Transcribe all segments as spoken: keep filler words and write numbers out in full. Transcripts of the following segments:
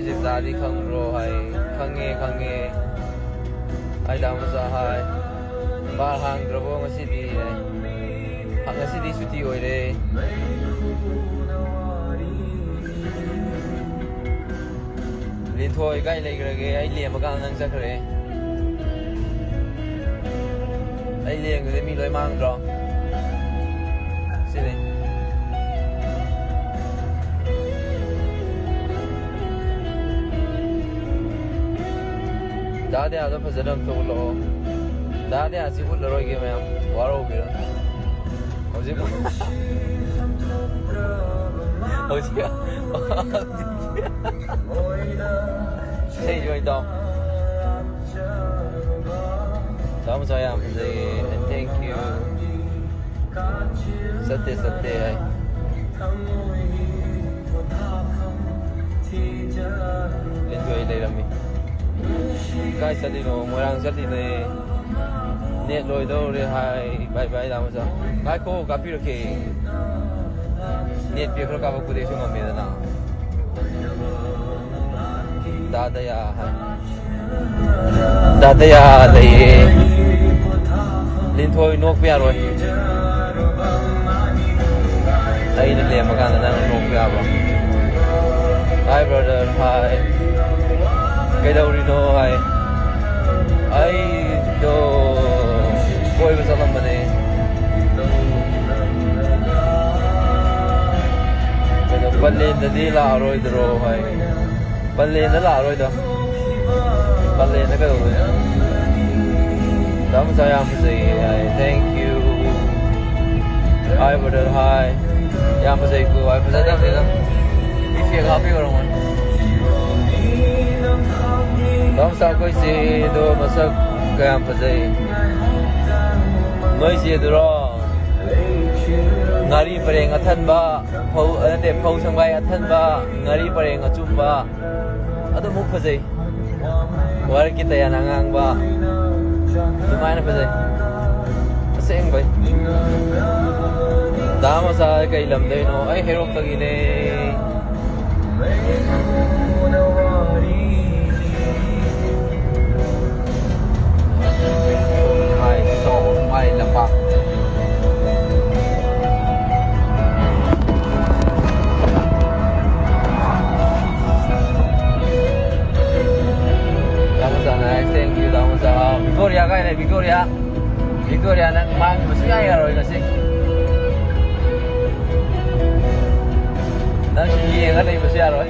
ꯖꯤꯕꯗꯥꯗꯤ ꯈꯪꯕ꯭ꯔꯣ ꯍꯥꯏ꯫ "ꯈꯪꯉꯦ, ꯈꯪꯉꯦ" ꯍꯥꯏ꯫ ꯗꯥ ꯃꯆꯥ ꯍꯥꯏ, "ꯕꯥꯔ ꯍꯥꯡꯗ꯭ꯔꯕꯣ ꯉꯁꯤꯗꯤ?" ꯍꯥꯏ꯫ "ꯉꯁꯤꯗꯤ ꯁꯨꯇꯤ ꯑꯣꯏꯔꯦ꯫ ꯂꯤꯟꯊꯣꯏ ꯀꯥꯏ ꯂꯩꯈ꯭ꯔꯒꯦ? ꯑꯩ ꯂꯦꯝꯕ ꯀꯥꯟꯗ ꯅꯪ ꯆꯠꯈ꯭ꯔꯦ꯫ ꯑꯩ ꯂꯦꯝꯕꯗꯤ ꯃꯤ ꯂꯣꯏ ꯃꯥꯡꯗ꯭ꯔꯣ?" ꯁꯤꯅꯤ꯫ ꯗꯥ ꯗꯌꯥꯗꯣ ꯐꯖꯅ ꯑꯝꯇ ꯎꯠꯂꯛꯑꯣ꯫ ꯗꯥ ꯗꯌꯥꯁꯤ ꯎꯠꯂꯔꯣꯏꯒꯦ ꯃꯌꯥꯝ, ꯋꯥꯔꯧꯕꯤꯔꯣ꯫ ꯍꯧꯖꯤꯛ ꯍꯧꯖꯤꯛ ꯏꯁꯩ ꯂꯣꯏ ꯇꯧ꯫ ꯗꯥ ꯃꯆꯥ ꯌꯥꯝ ꯐꯖꯩꯌꯦ꯫ Thank you꯫ ꯆꯠꯇꯦ, ꯆꯠꯇꯦ ꯍꯥꯏ꯫ ꯂꯤꯟꯊꯣꯏ ꯂꯩꯔꯝꯃꯤ꯫ "ꯀꯥꯏ ꯆꯠꯂꯤꯅꯣ?" "ꯃꯣꯏꯔꯥꯡ ꯆꯠꯂꯤꯅꯦ꯫ ꯅꯦꯠ ꯂꯣꯏꯗꯧꯔꯦ" ꯍꯥꯏ꯫ "ꯕꯥꯏ ꯕꯥꯏ ꯗꯥ ꯃꯆꯥ"꯫ ꯉꯥꯏꯈꯣ, ꯀꯥꯞꯄꯤꯔꯛꯀꯦ꯫ ꯅꯦꯠ ꯄꯦꯛ ꯈꯔ ꯀꯥꯞꯄꯛꯄꯗꯤ ꯑꯩꯁꯨ ꯉꯝꯃꯦꯗꯅ꯫ ꯗꯥ ꯗꯌꯥ ꯍꯥꯏ꯫ ꯗꯥ ꯗꯌꯥ ꯂꯩꯌꯦ꯫ ꯂꯤꯟꯊꯣꯏ ꯅꯣꯛꯄ ꯌꯥꯔꯣꯏ꯫ ꯑꯩꯅ ꯂꯦꯝꯕ ꯀꯥꯟꯗ ꯅꯪꯅ ꯅꯣꯛꯄ ꯌꯥꯕ꯭ꯔꯣ? Hi brother, hi꯫ "ꯀꯩꯗꯧꯔꯤꯅꯣ?" ꯍꯥꯏ꯫ "ꯑꯩꯗꯣ ꯀꯣꯏꯕ ꯆꯠꯂꯝꯕꯅꯦ"꯫ "ꯀꯩꯅꯣ, ꯄꯂꯦꯟꯗꯗꯤ ꯂꯥꯛꯑꯔꯣꯏꯗ꯭ꯔꯣ?" ꯍꯥꯏ꯫ "ꯄꯂꯦꯟꯗ ꯂꯥꯛꯑꯔꯣꯏꯗ꯫ ꯄꯂꯦꯟꯗ ꯀꯩꯗꯧꯗꯣꯏꯅꯣ?" "ꯗꯥ ꯃꯆꯥ ꯌꯥꯝ ꯐꯖꯩꯌꯦ" ꯍꯥꯏ꯫ Thank you꯫ Hi brother, hi꯫ ꯌꯥꯝ ꯐꯖꯩꯀꯣ ꯍꯥꯏ꯫ ꯐꯖꯗꯕꯅꯤꯗ꯫ ꯃꯤ fake ꯍꯥꯞꯄꯤ ꯑꯣꯏꯔꯝꯒꯅꯤ꯫ ꯗꯥ ꯃꯆꯥ, ꯑꯩꯈꯣꯏ ꯆꯦꯗꯣ ꯃꯁꯛ ꯀꯌꯥꯝ ꯐꯖꯩ꯫ ꯅꯣꯏ ꯆꯦꯗꯨꯔꯣ? ꯉꯥꯔꯤ ꯄꯔꯦꯡ ꯑꯊꯟꯕ, ꯐꯧ, ꯅꯠꯇꯦ, ꯐꯧ ꯁꯪꯕꯥꯏ ꯑꯊꯟꯕ, ꯉꯥꯔꯤ ꯄꯔꯦꯡ ꯑꯆꯨꯝꯕ, ꯑꯗꯨꯃꯨꯛ ꯐꯖꯩ꯫ ꯋꯥꯔꯛꯀꯤ ꯇꯌꯥꯟ ꯑꯉꯥꯡꯕ, ꯑꯗꯨꯃꯥꯏꯅ ꯐꯖꯩ꯫ ꯑꯁꯦꯡꯕꯩ꯫ ꯗꯥ ꯃꯆꯥ ꯀꯩ ꯂꯝꯗꯩꯅꯣ? ꯑꯩ ꯍꯩꯔꯣꯛꯇꯒꯤꯅꯦ꯫ ꯕꯤꯛꯇꯣꯔꯤꯌꯥ, ꯕꯤꯛꯇꯣꯔꯤꯌꯥ, ꯅꯪ ꯃꯥꯡꯕ ꯁꯨꯡꯌꯥ ꯌꯥꯔꯣꯏ ꯉꯁꯤ꯫ ꯅꯪ ꯌꯦꯡꯉ ꯂꯩꯕꯁꯨ ꯌꯥꯔꯣꯏ꯫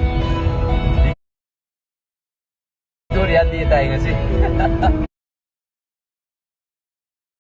ꯕꯤꯛꯇꯣꯔꯤꯌꯥ ꯗꯦ ꯇꯥꯏ ꯉꯁꯤ꯫